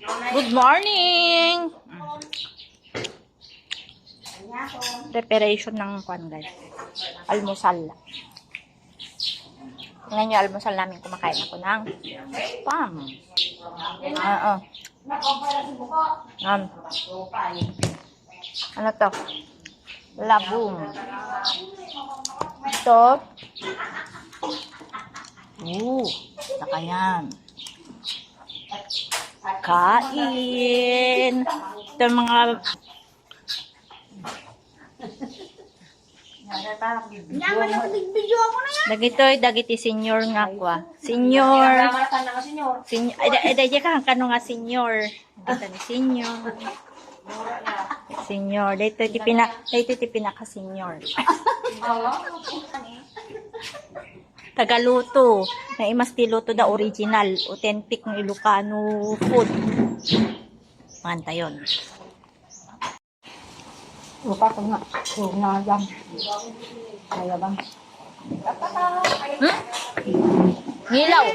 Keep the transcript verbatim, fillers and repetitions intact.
Good morning! Preparation ng kwan, guys. Almusal. Tingnan nyo, almusal namin, kumakain ako ng spam. Oo. Um, ano to? Labong. Ito. Oo, saka yan. Kain. Ito mga Yaman ang video mo na yan. Dagitoy, dagiti senior nga kwa. Senior. Yaman ang tanang senior. Senior. Ay, da, ay, da, di ka, kano nga senior? Dagitoy ni senior. Senior. Dito ti pina, dito ti pinaka-senior. Tagaluto. Naimas ti luto da original, authentic ng Ilocano food. Mantayon. Lupa ko nga. Ko nga yan. Kaya bang? Hmm? Ngilaw.